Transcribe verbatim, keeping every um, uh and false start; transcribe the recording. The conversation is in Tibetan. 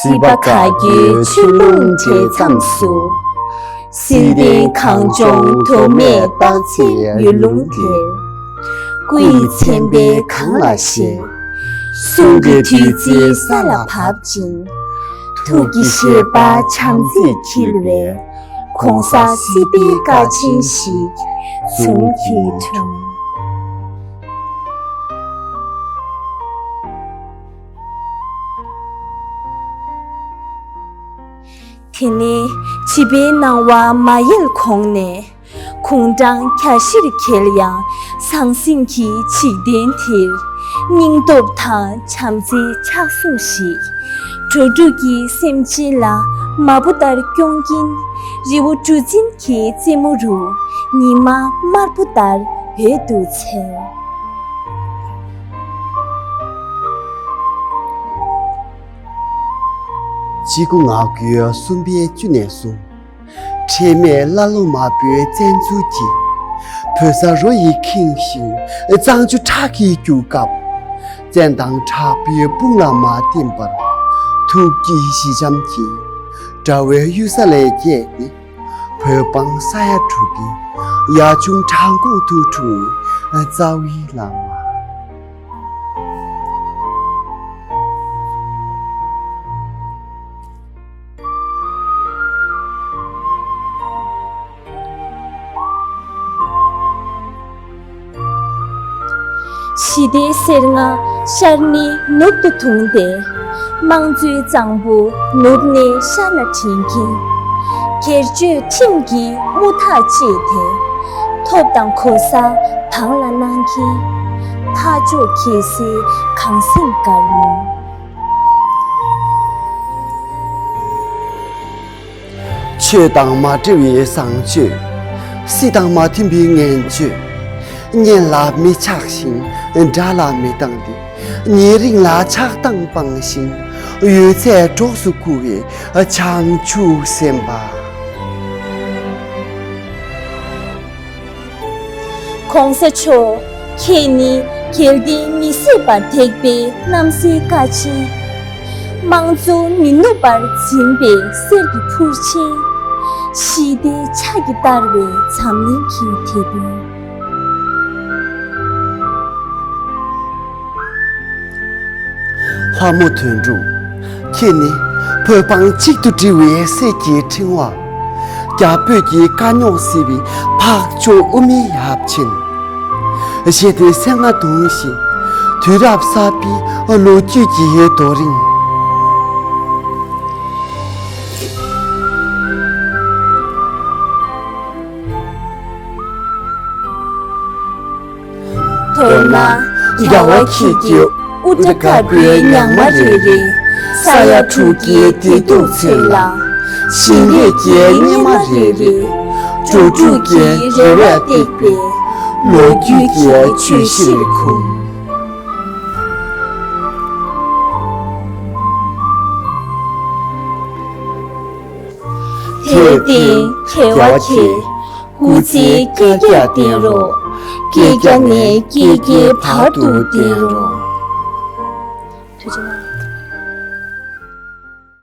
སྲིད་པ་ག་གྱུར་ཆུ་ཀླུང་བྲལ་མཚམས་སུ། བསིལ་ལྡན་གངས་ལྗོངས་དོག་མེད་དཔག་ཚད་ཡུལ་ལུང་དེར། སྐུ་ཡི་མཚན་དཔེ་གངས་ལ་བཞད། གསུང་གི་བདུད་རྩི་ས་ལ་བབས་ཅིང་། ཐུགས་ཀྱི་བཞེད་པ་བྱམས་བརྩེས་འཁྱིལ་བའི། ༸གོང་ས་སྲིད་པའི་ཀ་ཆེན་ཞིག་འཛུམ་གྱིས་འཁྲུངས། དེ་ནས་བྱིས་པའི་སྣང་བ་མ་ཡལ་གོང་ནས། དགུང་གྲངས་བརྒྱ་བཞིར་འཁེལ་ཡང་ཟང་ཟིང་གི་འཇིག་རྟེན་དེར། སྙིང་སྟོབས་དང་བྱམས་བརྩེའི་ཕྱག་ཟུང་ཞིག་འགྲོ་དྲུག་གི་སེམས་ཅན་ལ་མ་བུ་ལྟར་སྐྱོང་གིན། རི་བོ་གྲུ་འཛིན་གྱི་རྩེ་མོ་རུ་ཉི་མ་དམར་པོ་ལྟར་འོད་དུ་འཚེར། གཅིག་དགུ་ང་དགུའི་གསུམ་པའི་བཅུ་ནས་བཟུང་། ཁྲེལ་མེད་ཀླ་ཀློ་མ་བུའི་བཙན་འཛུལ་གྱིས། བོད་ས་རོ་ཡིས་ཁེངས་ཤིང་གཙང་ཆུ་ཁྲག་གིས་རྒྱུག་སྐབས། བཙན་དང་དྲག་པོའི་དཔུང་ལ་མ་བསྟིམ་པར། ཐུགས་ཀྱི་ཞི་འཇམ་གྱིས་དགྲ་བོའི་གཡུལ་ས་ལས་བསྐྱལ་ཏེ། བོད་འབངས་ས་ཡ་དྲུག་གི་ཡ་ཆུང་བྲག་འགོ་དུ་འཁྲུངས་པའི་རྩ་བའི་བླ་མ། ཞི་བདེའི་གསེར་རྔ་ཤར་ནས་ནུབ་ཏུ་བརྡུངས་ཏེ། དམངས་གཙོའི་གཙང་པོ་ནུབ་ནས་ཤར་ལ་བསྒྲེངས་མཁན། སྒེར་གཅོད་ཁྲིམས་ཀྱི་དམུ་ཐག་བཅད་དེ། ཐོབ་དང་གོ་ས་བང་ལ་གནང་མཁན། འཕགས་མཆོག་རྒྱལ་སྲས་གངས་སེང་དཀར་མོ། ཆོས་དང་མ་འབྲེལ་བའི་བཟང་སྤྱོད། སྲིད་དང་མ་མཐུན་པའི་ངན་སྤྱོད། གཉེན་ལ་མི་ཆགས་ཤིང་དགྲ་ལ་མི་སྡང་སྟེ། ཉེ་རིང་ལ་ཆགས་སྡང་སྤངས་ཤིང་། འོད་གསལ་གྲོགས་སུ་བཀུར་བའི་བྱང་ཆུབ་སེམས་དཔའ། ༸གོང་ས་མཆོག་ཁྱེད་ནི་རྒྱལ་བསྟན་མི་ཟད་པར་ཐེག་པའི་རྣམ་སྲས་ཀ་ཆེན། དམངས་གཙོ་མི་ནུབ་པར་འཛིན་པའི་གསེར་གྱི་ཕུར་ཆེན། ཞི་བདེའི་ཆར་གྱིས་དར་བའི་འཛམ་གླིང་གི་དེད་དཔོན། ལྷ་མོ་དོན་གྲུབ། ཁྱེད་ནི་བོད་འབངས་གཅིག་ཏུ་སྒྲིལ་བའི་གསེར་གྱི་ཕྲེང་བ། རྒྱ་བོད་ཀྱི་དཀའ་རྙོག་སེལ་བའི་འཕགས་མཆོག་དབུ་མའི་ཡབ་ཆེན། ཞི་བདེའི་སེར་རྔ་བརྡུངས་ཤིང་དུས་རབས་གསར་པའི་ལོ་རྒྱུས་ཀྱི་རྡོ་རིང་། མདོར་ན། རྒྱལ་བ་ཁྱེད་ཀྱི་དབུ་སྐྲ་དཀར་པོའི་ཉག་མ་རེ་རེ། ས་ཡ་དྲུག་གི་བདེ་སྡུག་ཚོད་ལ། ཞིང་ལས་ཀྱི་སྙེ་མ་རེ་རེ། འགྲོ་དྲུག་གི་རེ་བ་བཏེགས་པའི། ལོ་རྒྱུས་ཀྱི་བརྗོད་གཞིར་འཁུམས། དེར་བརྟེན་རྒྱལ་བ་ཁྱེད། སྐུ་ཚེ་བསྐལ་བརྒྱར་བརྟན་རོགས། བསྐལ་བརྒྱ་ནས་བསྐལ་བརྒྱའི་བར་དུ་བརྟན་རོགས།